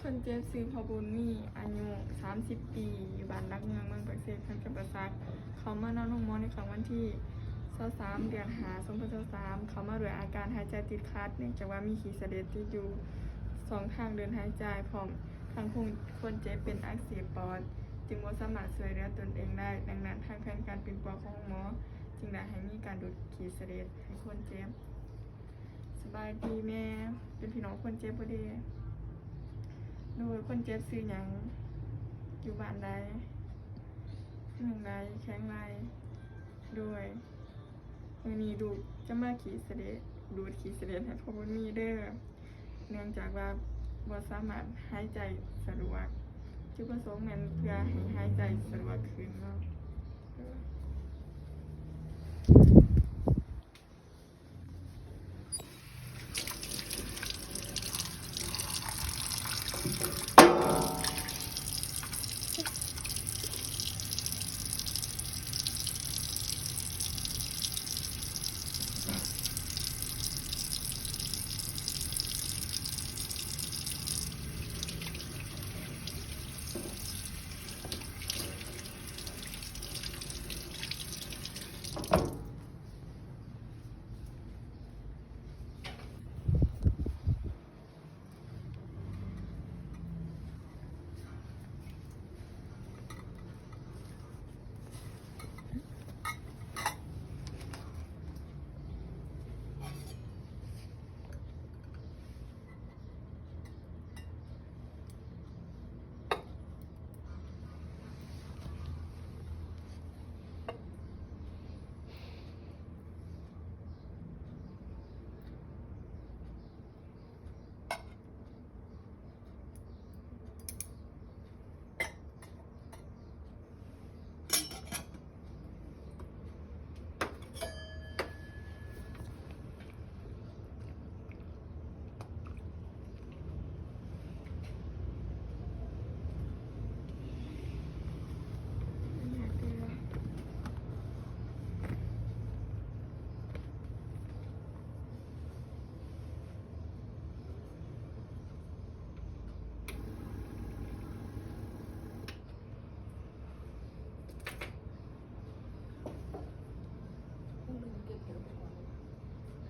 ຄົນເຈັບຊື່ ພໍ່ບຸນມີ ອາຍຸສາມສິບປີ ຢູ່ບ້ານຫຼັກເມືອງ ເມືອງປາກເຊ ແຂວງຈຳປາສັກ. ເຂົ້າມານອນໂຮງໝໍໃນຄ່ຳວັນທີຊາວສາມ ເດືອນຫ້າ ສອງພັນຊາວສາມ ເຂົ້າມາດ້ວຍອາການຫາຍໃຈຕິດຂັດ ເນື່ອງຈາກວ່າມີຂີ້ສະເລັດຕິດຢູ່ຊ່ອງທາງເດີນຫາຍໃຈ ພ້ອມທັງຄົນ ຄົນເຈັບເປັນອັກເສບປອດ ຈຶ່ງບໍ່ສາມາດຊ່ວຍເຫຼືອຕົນເອງໄດ້. ດັ່ງນັ້ນ ທາງແຜນການປິ່ນປົວຂອງໂຮງໝໍຈຶ່ງໄດ້ໃຫ້ມີການດູດຂີ້ສະເລັດໃຫ້ຄົນເຈັບ. ສະບາຍດີແມ່ ເປັນພີ່ນ້ອງຄົນເຈັບບໍ່ເດ? ໂດຍ ຄົນເຈັບຊື່ຫຍັງ? ຢູ່ບ້ານໃດ? ເມືອງໃດ? ແຂວງໃດ? ໂດຍ ມື້ນີ້ລູກຈະມາຂີ້ສະເລັດ ດູດຂີ້ສະເລັດໃຫ້ພໍ່ບຸນມີເດີ ເນື່ອງຈາກວ່າບໍ່ສາມາດຫາຍໃຈສະດວກ. ຈຸດປະສົງແມ່ນເພື່ອໃຫ້ຫາຍໃຈສະດວກຂຶ້ນເນາະ.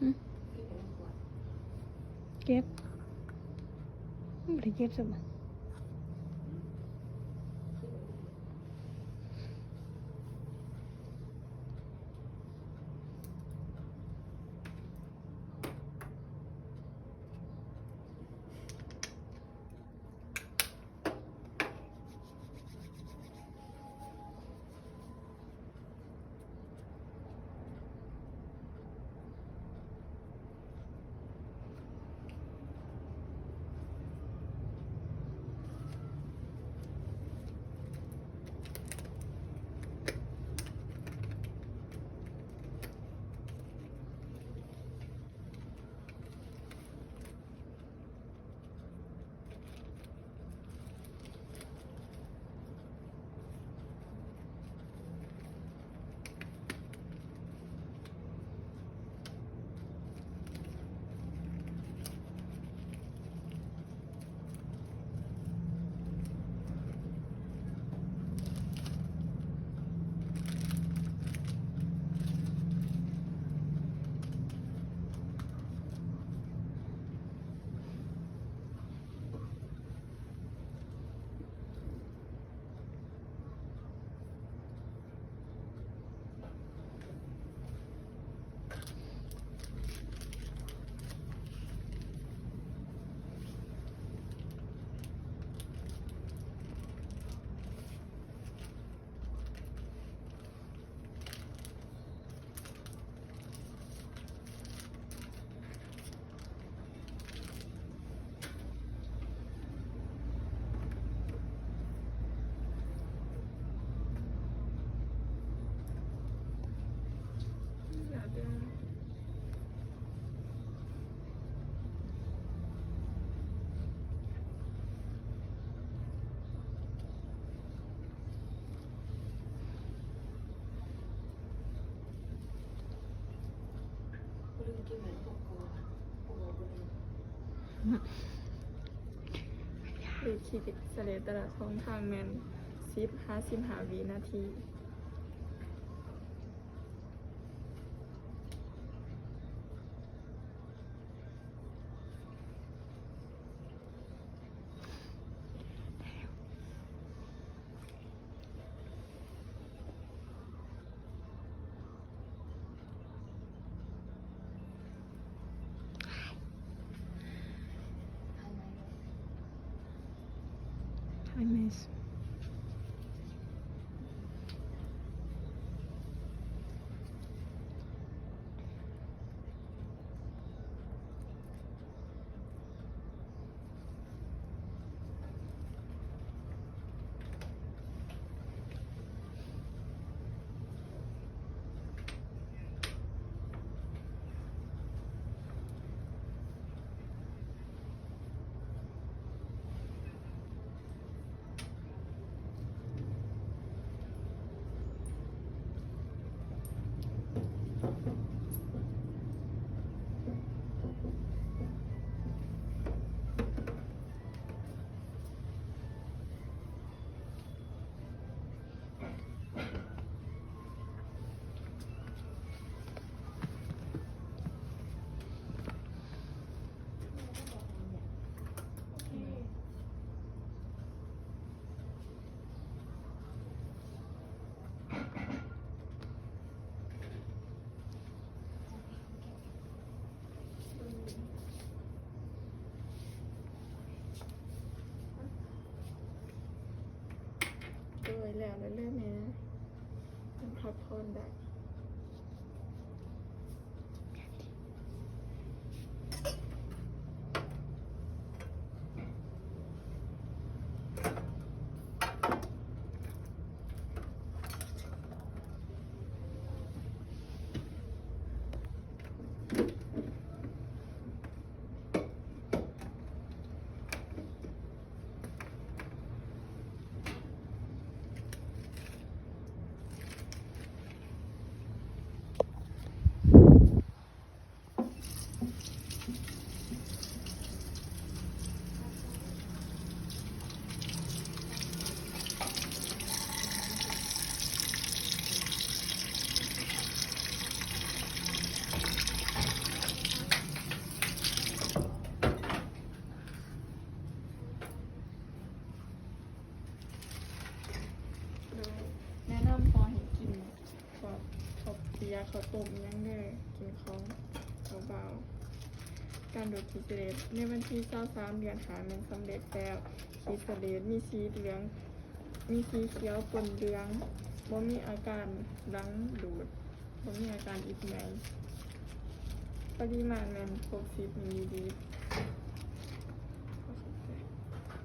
ຫຶ ເກັບ ບໍ່ໄດ້ເກັບຊ້ຳ. ສູດຂີດເອັກສະເຣແຕ່ລະຊ່ອງທາງແມ່ນສິບຫາສິບຫ້າວິນາທີ. Hi, miss. ໂດຍ ແລ້ວແລ້ວແມ່ ພັກຜ່ອນໄດ້. ໂດຍ ແນະນຳບໍ່ໃຫ້ກິນ ພວກເຂົ້າເປຍ ເຂົ້າຕົ້ມອີ່ຫຍັງເດີ ກິນຂອງເບົາໆ. ການດູດຂີດສະເລດ ໃນວັນທີຊາວສາມ ເດືອນຫ້າ ແມ່ນສຳເລັດແລ້ວ. ຂີດສະເລດມີສີເຫຼືອງ ມີສີຂຽວປົນເຫຼືອງ, ບໍ່ມີອາການຫຼັງດູດ, ບໍ່ມີອາການອິດເມື່ອຍ. ປະລິມານແມ່ນຫົກສິບມິນລີລິດ.